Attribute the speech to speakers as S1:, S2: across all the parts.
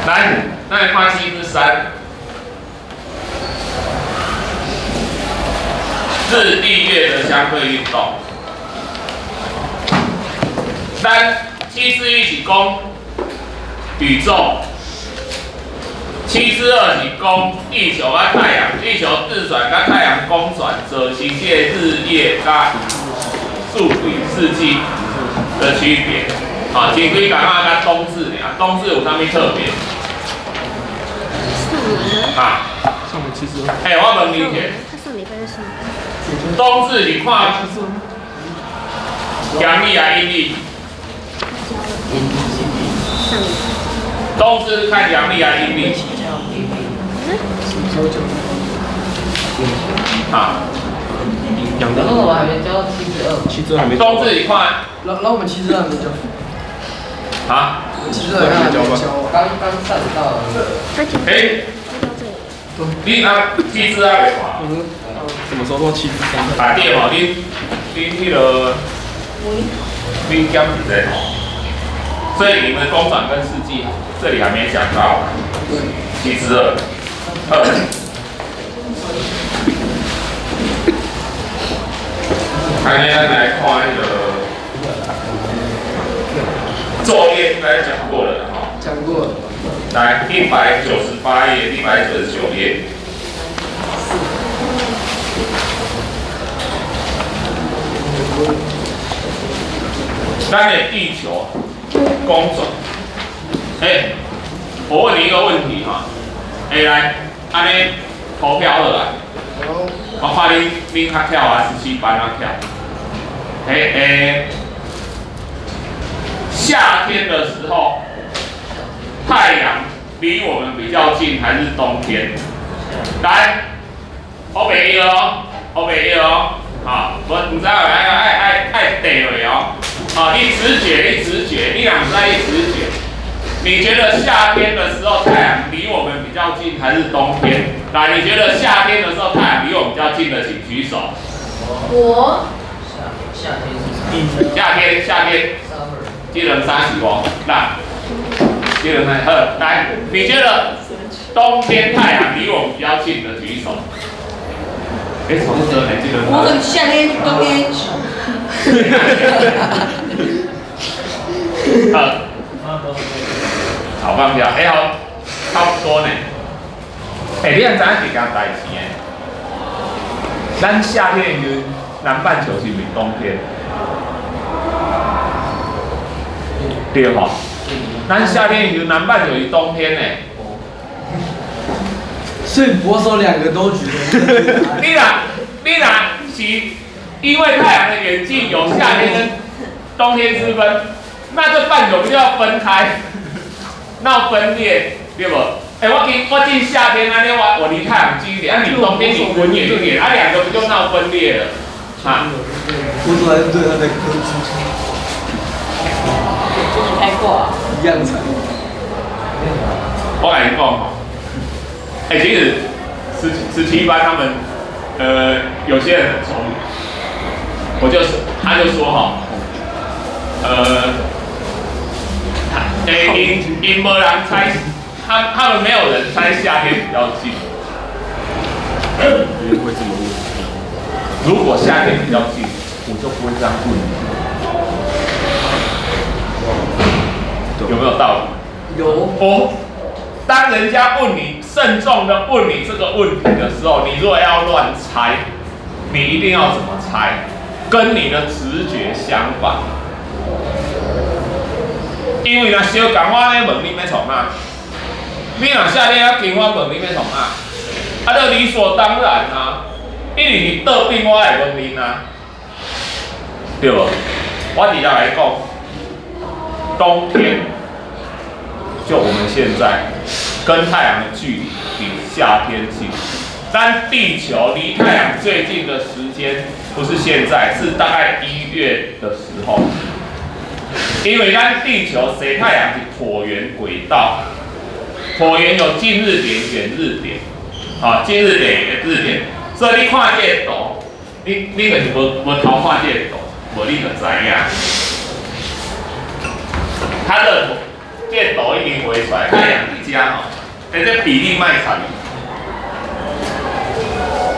S1: 來，咱來看7之3，日地月的相對運動。咱7之1是講宇宙，7之2是講地球佮太陽，地球自轉佮太陽公轉造成這個日夜佮四季的區別。啊，前幾工啊，佮冬至爾，冬至有啥物特別？啊，
S2: 上面7之2。
S1: 欸，我問你一下，
S3: 他上禮拜在上班。
S1: 冬至是看陽曆還是陰曆？
S3: 上禮
S1: 冬至是看陽曆還是陰曆？啊，
S2: 陽
S4: 然後我還沒教7之2。
S2: 7之2還沒。
S1: 冬至是看。
S5: 然後我們7之2還沒教。
S1: 啊？7
S5: 之2還沒教。
S4: 剛剛上到。
S1: 欸，你啊7之2袂看？
S2: 什麼時候到7之3？
S1: 啊對吼，恁彼个，恁減一個吼，所以你們公轉跟四季這裡還沒講到。7之2，二。今日咱來看彼个作業，應該講過了哈。
S5: 講過了。
S1: 來，198頁、199頁。咱的地球公轉，欸，我問你一個問題哈，欸來，按呢投票好啦，我看恁較巧啊，17班較巧，欸欸，夏天的時候，太陽離我們比較近還是冬天？來，我袂記哦，我袂記哦，啊，無毋知愛愛愛愛地位哦。啊，你直覺，你直覺，你若毋知你直覺，你覺得夏天的時候太陽離我們比較近還是冬天？來，你覺得夏天的時候太陽離我們比較近的，請舉手。
S3: 我。
S4: 夏天是
S1: 夏天，夏天。這兩三是無，來，這兩三好，來，你覺得冬天太陽離我們比較近的舉手。欸，從這呢，這個。
S6: 我很夏天，冬天。
S1: 好，好放票，欸好，差不多呢。欸，你若知影一件代誌呢？咱夏天的時陣，南半球是毋是冬天？對吼？咱夏天的時陣，南半球是冬天呢。
S5: 所以我手兩個都覺得。
S1: 你若是因為太陽的遠近有夏天跟冬天之分，那這半球不就要分開，鬧分裂，對無？欸，我進夏天按呢，我離太陽近一點，啊，你冬天你滾遠一點，啊，兩個不就鬧分裂了？啊？
S5: 我昨天對他的歌曲。
S6: 開掛。
S5: 一樣慘。
S1: 我共你講吼，欸，其實17班他們，有些人很聰明，他就說吼，欸，𪜶無人猜，他們沒有人猜夏天比較近。
S2: 會這麼問？
S1: 如果夏天比較近，我就不會這樣問你。有沒有道理？
S5: 有。
S1: 哦，當人家問你，慎重的問你這個問題的時候，你如果要亂猜，你一定要怎麼猜？跟你的直覺相反。因為若相共我咧問你欲創啥，你若夏天仔近我問你欲創啥，啊，這理所當然啊，一定是倒轉我會問恁啊，對無？我直接來講，冬天就我們現在跟太陽的距離比夏天近，但地球離太陽最近的時間不是現在，是大概1月的時候。因為咱地球踅太陽是橢圓軌道，橢圓有近日點、遠日點，啊，近日點、遠日點，所以你看這個圖，你就是無頭看這個圖，無你就知影。它的這個圖已經畫出來，太陽佇遮，遮吼，欸，這比例莫差。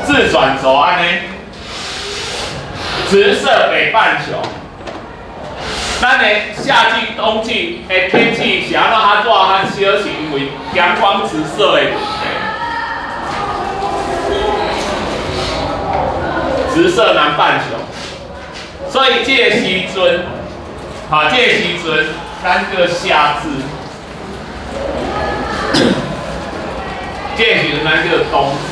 S1: 自轉軸按呢，直射北半球。咱的夏季、冬季的天氣是按怎較熱較燒，是因為陽光直射的問題。直射南半球，所以這個時陣，哈，這個時陣咱叫夏至，這個時陣咱叫冬至。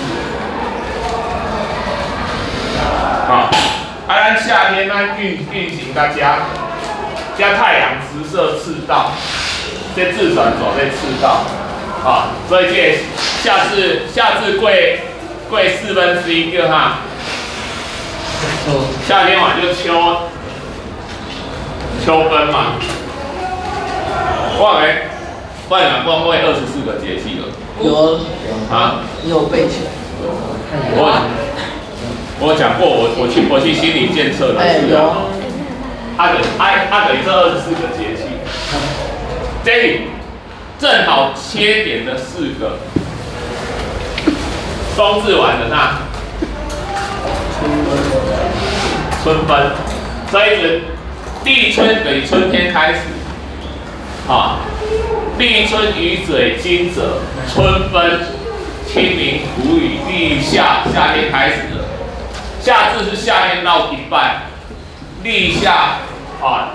S1: 好，啊，咱夏天咱運行到遮，遮太陽直射赤道，這自轉軸在赤道，啊，所以這個夏至過1/4叫啥？夏天晚就秋分嘛。我讲光會24個節氣了。
S5: 有
S1: 啊？
S5: 你有背起來？
S1: 我講過，我去心理建設的時候，啊等啊等於這24個節氣，這裡正好切點的四個，冬至完的那春分，所以立春等於春天開始，啊，立春雨水驚蟄，春分、清明、谷雨、立夏，夏天開始了。夏至是夏天到一半，立夏啊，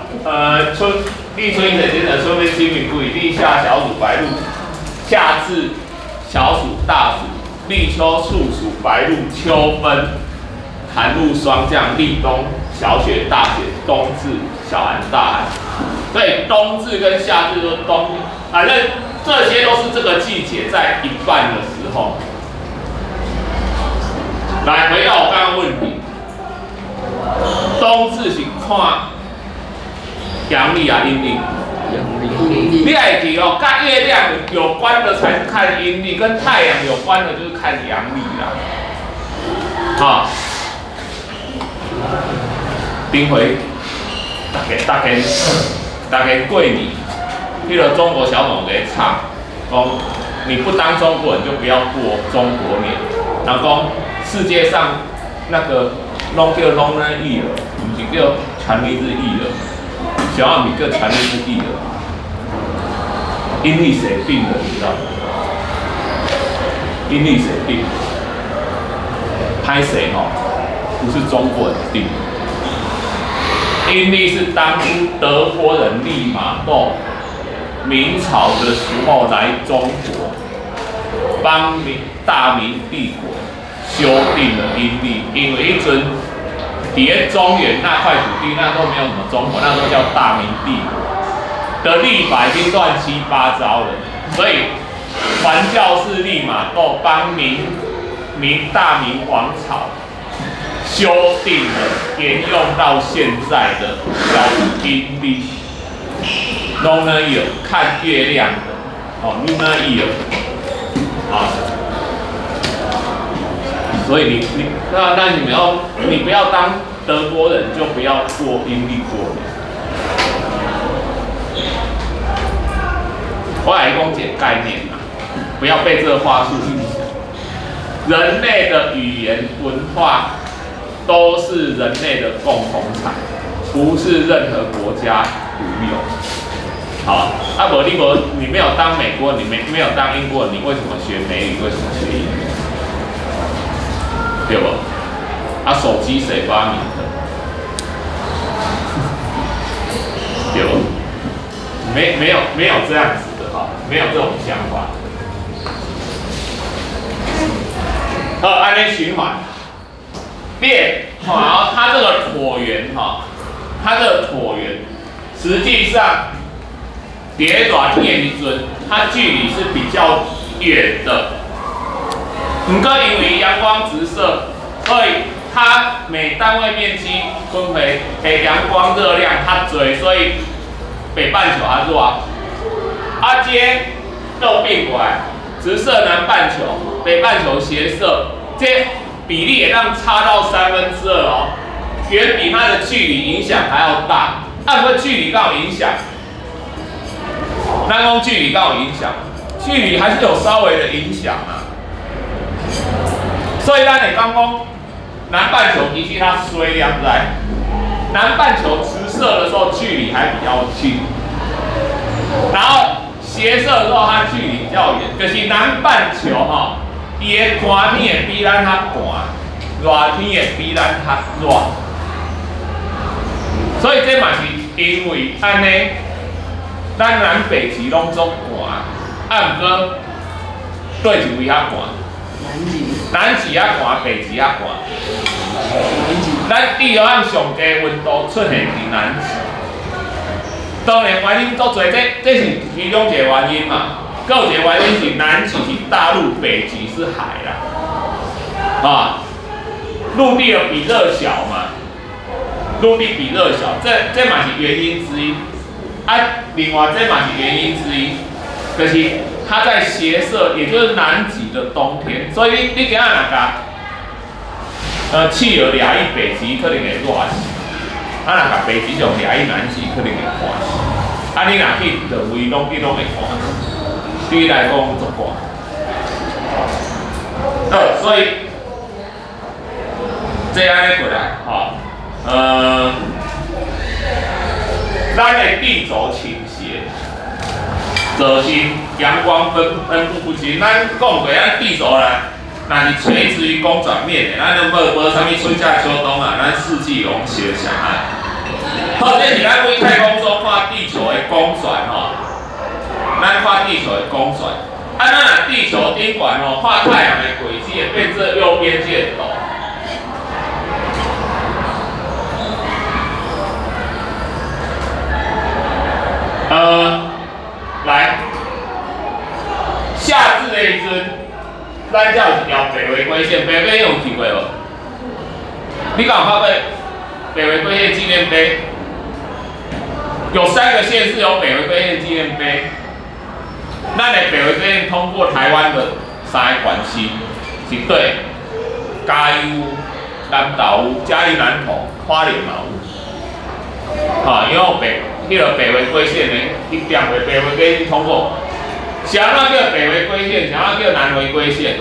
S1: 春立春雨水驚蟄，春分、清明、谷雨，立夏小暑白露，夏至小暑大暑，立秋處暑白露，秋分。寒露霜降，立冬小雪大雪，冬至小寒大寒。所以冬至跟夏至都冬，反正這些都是這個季節在一半的時候。來，回到我剛剛問題，冬至是看陽曆啊陰曆？
S2: 陽曆。
S1: 你愛記哦，跟月亮有關的才是看陰曆，跟太陽有關的就是看陽曆啦。好。頂回，大家過年，彼個中國小朋友咧唱，講你不當中國人就不要過中國年。人講世界上那個攏叫 Lunar Year，毋是叫 Chinese Year，小阿米叫 Chinese Year。陰曆誰定的？你知道嗎？陰曆誰定？歹勢吼，不是中國人定的。陰曆是當初德國人利瑪竇明朝的時候來中國，幫明大明帝國修訂了陰曆，因為彼陣佇咧中原那塊土地，那時候沒有什麼中國，那時候叫大明帝國的曆法已經亂七八糟了，所以傳教士利瑪竇幫明大明王朝修訂了，沿用到現在的叫陰曆。Lunar year 看月亮的哦，Lunar year 啊，所以你那你們要你不要當德國人，就不要過陰曆過年。我來講一個概念啊，不要被這個話術影響。人類的語言文化都是人類的共同產，不是任何國家獨有。好，啊無你無你沒有當美國，你沒有當英國，你為什麼學美語？為什麼學英語？對不？啊，手機誰發明的？對不？沒有這樣子的哈，沒有這種想法。好，按呢循環，變，好，它這個橢圓哈，它這個橢圓，實際上，佇熱天的時陣，它距離是比較遠的。毋過因為陽光直射，所以它每單位面積分配的陽光熱量較濟，所以北半球較熱。啊，這倒變過來，直射南半球，北半球斜射，這比例會當差到2/3哦，遠比它的距離影響還要大。啊，毋過距離敢有影響？咱講距離敢有影響？距離還是有稍微的影響啊。所以咱會講講南半球其實它衰了在，南半球直射的時候距離還比較近，然後斜射的時候它距離比較遠，就是南半球吼，伊的寒天會比咱較寒，熱天會比咱較熱。所以這嘛是因為按呢，咱南北極攏總寒，啊，毋過佗一位較寒？
S5: 南極。
S1: 南極較寒，北極較寒。
S5: 南極。
S1: 咱地球上上低溫度出現佇南極。當然原因足濟，這是其中一個原因嘛。閣有一個原因是南極是大陸，北極是海啦。啊，陸地的比熱小嘛，陸地比熱小，這嘛是原因之一。啊，另外這嘛是原因之一，就是它在斜射，也就是南極的冬天，所以你今仔若共企鵝掠去北極，可能會熱死；啊，若共北極熊掠去南極，可能會寒死。啊，你若去佗位攏去攏會寒死，對伊來講足寒。好，所以這按呢過來，吼，咱的地軸傾斜，造成陽光分布不均。咱講過，咱地軸啦，若是垂直於公轉面的，咱攏無啥物春夏秋冬啊，咱四季攏相像啊。好，這是咱對太空中看地球的公轉吼，咱看地球的公轉。啊，咱若地球頂懸吼，看太陽的軌跡會變做右邊這個圖。來，夏至的時陣，咱這有一條北回歸線，北回歸線有去過無？你敢有看過北回歸線紀念碑？有三個縣是有北回歸線紀念碑。咱的北回歸線通過台灣的三個縣市，是對，嘉義有、南投有、嘉義南投、花蓮嘛有。哈，因為北。彼個北回歸線呢，一點的北回歸線通過，啥物叫北回歸線？啥物叫南回歸線？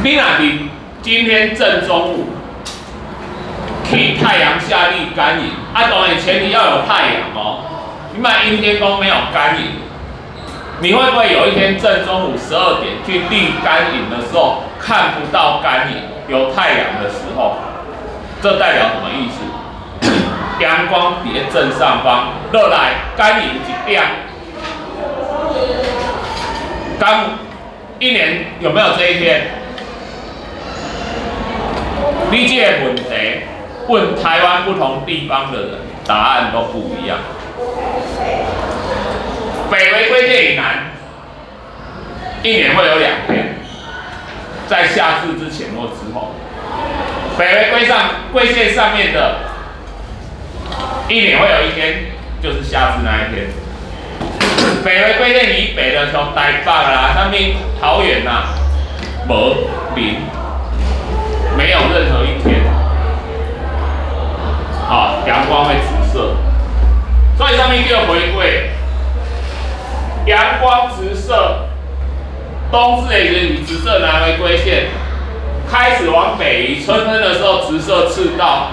S1: 你若佇今天正中午去太陽下瀝乾影，啊，當然前提要有太陽哦。你莫陰天公沒有乾影，你會不會有一天正中午12點去瀝乾影的時候看不到乾影，有太陽的時候，這代表什麼意思？陽光佇正上方落來，乾影一點，剛一年有沒有這一天？你這個問題問台灣不同地方的人，答案都不一樣。北回歸線以南，一年會有2天，在夏至之前或之後。北回歸線上面的。一年會有一天，就是夏至那一天。北回歸線以北的，像台北啦、啥物桃園啦，無零，沒有任何一天，啊，陽光會直射，所以上面叫回歸，陽光直射，冬至的時候直射南回歸線，開始往北移，春分的時候直射赤道，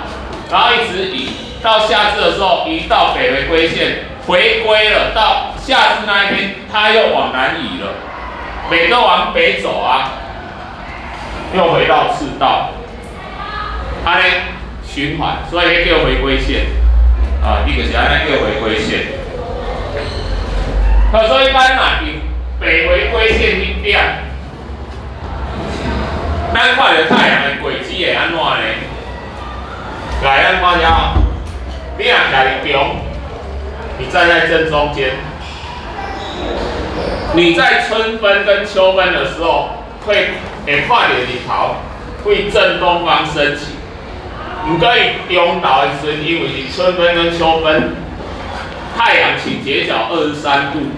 S1: 然後一直移。到夏至的時候，移到北回歸線，回歸了。到夏至那一天，它又往南移了，每個往北走啊，又回到赤道，按呢循環，所以叫回歸線啊，伊就是按呢叫回歸線。所以咱若佇北回歸線彼點，咱看著太陽的軌跡會按怎呢？來，咱看下。你若徛佇中，你站在正中間，你在春分跟秋分的時候，會看到日頭對正東方升起。毋過伊中晝的時陣，因為是春分跟秋分，太陽傾斜角23度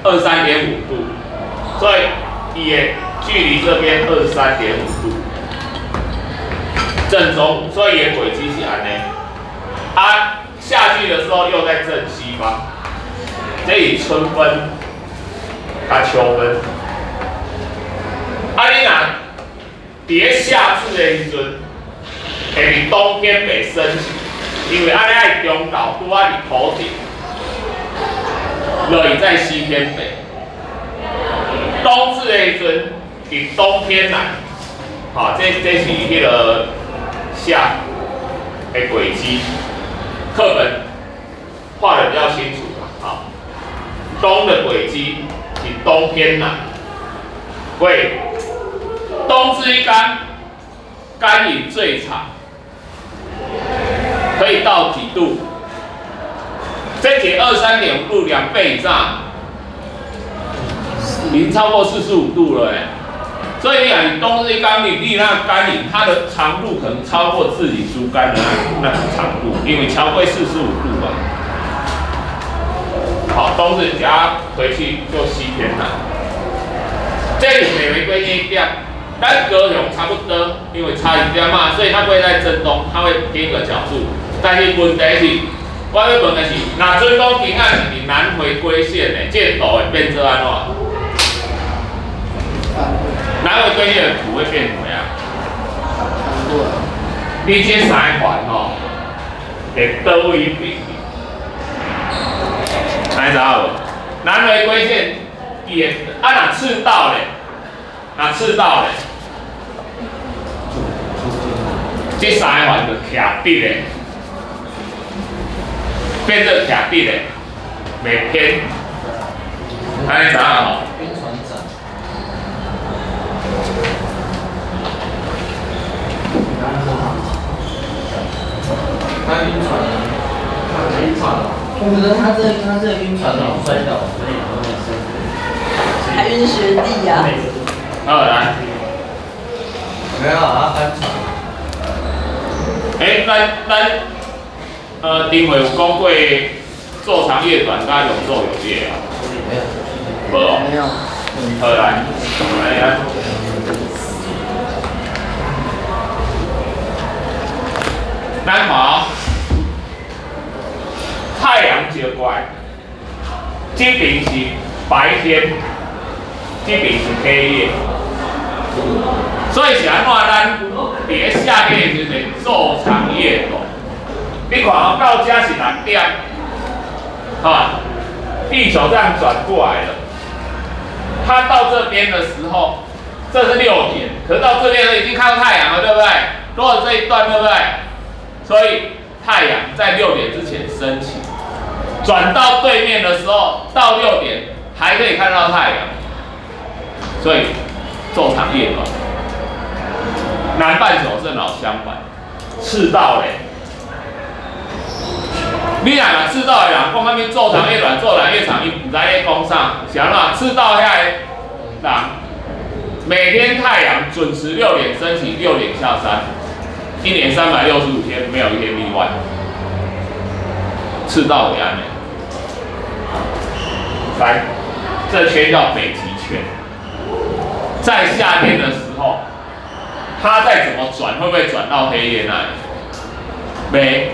S1: ，23.5度，所以伊的距離這邊23.5度，正中，所以伊的軌跡是按呢。啊，夏季的時候又在正西方，這是春分。佮秋分。啊，你若佇咧夏至的時陣，會佇東偏北升起，因為按呢愛中晝拄仔佇頭頂，落去在西偏北。冬至的時陣，佇東偏南，吼，這是彼个夏的軌跡，課本畫得比較清楚啦，好，冬的軌跡是東偏南，喂，冬至彼工，干影最長，可以到幾度？這節23.5度，2倍以上，已經超過45度了欸。所以你講，你冬至彼工，你那個竿影，它的長度可能超過自己竹竿的那個長度，因為超過45度吧。好，冬至加回去就西偏南。這是北回歸線一點，咱高雄差不多，因為差一點嘛，所以它不會在正東，它會偏一個角度。但是問題是，我欲問的是，若準講今仔是佇南回歸線的，這個圖會變做按怎？南回歸線的圖會變怎麼樣？你這三環吼，會佗位平？你知影無？南回歸線，伊會啊，若赤道咧，若赤道咧，這三環就徛直的，變做徛直的，袂偏。按呢知影無？
S4: 暈船仔。他暈船了，他暈船了。我覺得他這暈船了，摔倒，
S6: 還暈學弟呀？
S1: 好，來。
S4: 沒有啊，翻船。
S1: 欸，咱頂回有講過晝長夜短，佮永晝永夜啊？
S4: 沒有。
S1: 無哦。
S5: 沒有。
S1: 好，來，來來。咱看哦，太陽照過來，這邊是白天，這邊是黑夜，所以是按怎？咱佇咧夏天的時陣，晝長夜短。你看哦，到這是6點，哈，地球這樣轉過來了。它到這邊的時候，這是6點，可是到這邊已經看到太陽了，對不對？多了這一段，對不對？所以太陽在6點之前升起，轉到對面的時候，到6點還可以看到太陽，所以晝長夜短。南半球正好相反，赤道咧，你若若赤道的人講啥物晝長夜短，晝短夜長，伊毋知咧講啥，是按怎？赤道遐个人，每天太陽準時六點升起，6點下山，一年365天，沒有一天例外。赤道為按呢？來，這圈叫北極圈，在夏天的時候，它再怎麼轉，會不會轉到黑夜那裡？沒。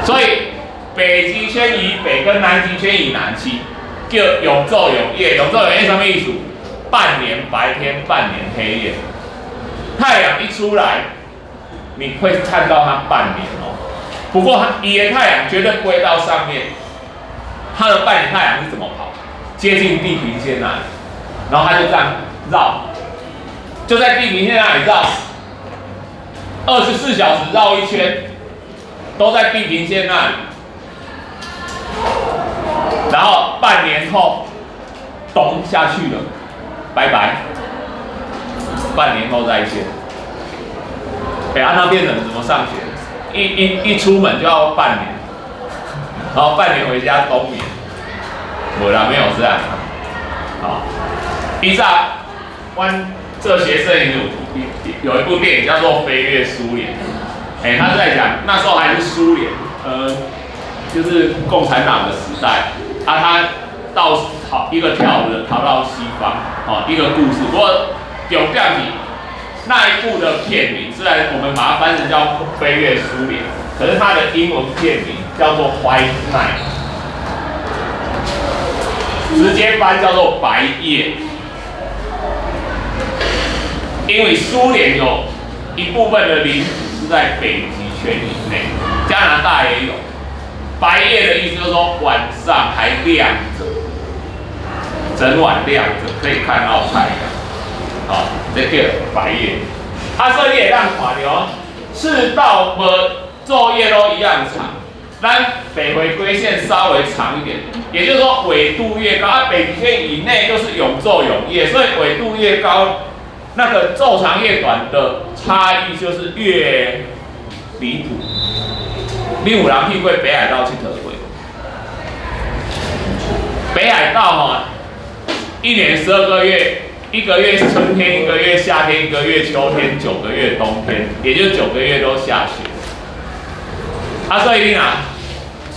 S1: 所以北極圈以北跟南極圈以南是叫永晝永夜。永晝永夜什麼意思？半年白天，半年黑夜。太陽一出來，你會看到它半年哦。不過它伊的太陽絕對不會到上面，它的半年太陽是怎麼跑？接近地平線那裡，然後它就這樣繞，就在地平線那裡繞，24小時繞一圈，都在地平線那裡。然後半年後，咚下去了，拜拜。半年後再見。欸，啊，那變成怎麼上學？一出門就要半年，然後半年回家冬眠。無啦，沒有這樣。好，以前，阮做學生有一部電影叫做《飛越蘇聯》，欸，他是在講那時候還是蘇聯，就是共產黨的時代，啊，他到逃一個跳的逃到西方，哦，一個故事。不過重點是那一部的片名，雖然我們把它翻成叫《飛越蘇聯》，可是它的英文片名叫做《White Night》。直接翻叫做白夜。因為蘇聯有一部分的領土是在北極圈以內，加拿大也有。白夜的意思就是說晚上還亮着，整晚亮着，可以看到太陽。好，這叫白夜。啊，所以你會當看著，赤道無晝夜都一樣長，咱北回歸線稍微長一點，也就是說緯度越高，啊，北極圈以內就是永晝永夜，所以緯度越高，那個晝長夜短的差異就是越離譜。你有人去過北海道𨑨迌過？北海道吼，一年12個月，一個月春天，一個月夏天，一個月秋天，九個月冬天，也就九個月都下雪。啊，所以你若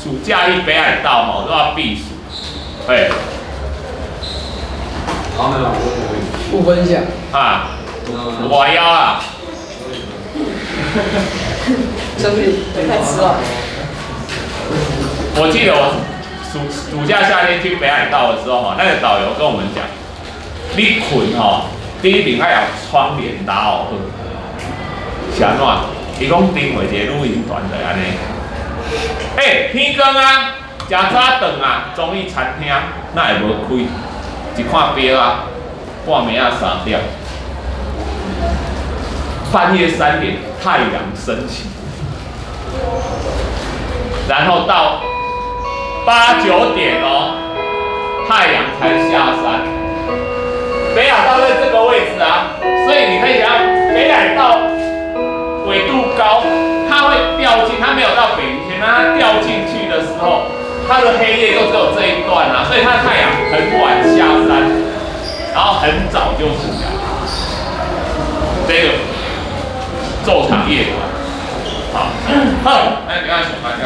S1: 暑假去北海道吼，都要避暑。對。
S2: 好，沒有，
S5: 不分享。
S1: 啊，我腰啊。
S6: 兄弟，太失望。
S1: 我記得我暑假夏天去北海道的時候，哈，那個導遊跟我們講，你睏吼，你一定愛予窗簾拉好。是按怎？伊講頂下一個旅行團就按呢。欸，天光啊，食早頓啊，終於餐廳哪會無開？一看錶啊，半暝仔3點，半夜3點太陽升起，然後到8、9點哦，太陽才下山。北海道在這個位置啊，所以你可以想，北海道緯度高，它會掉進，它沒有到北極圈，它掉進去的時候，它的黑夜就只有這一段啊，所以它太陽很晚下山，然後很早就起來。這個晝長夜短，好，好，來，你看，來看。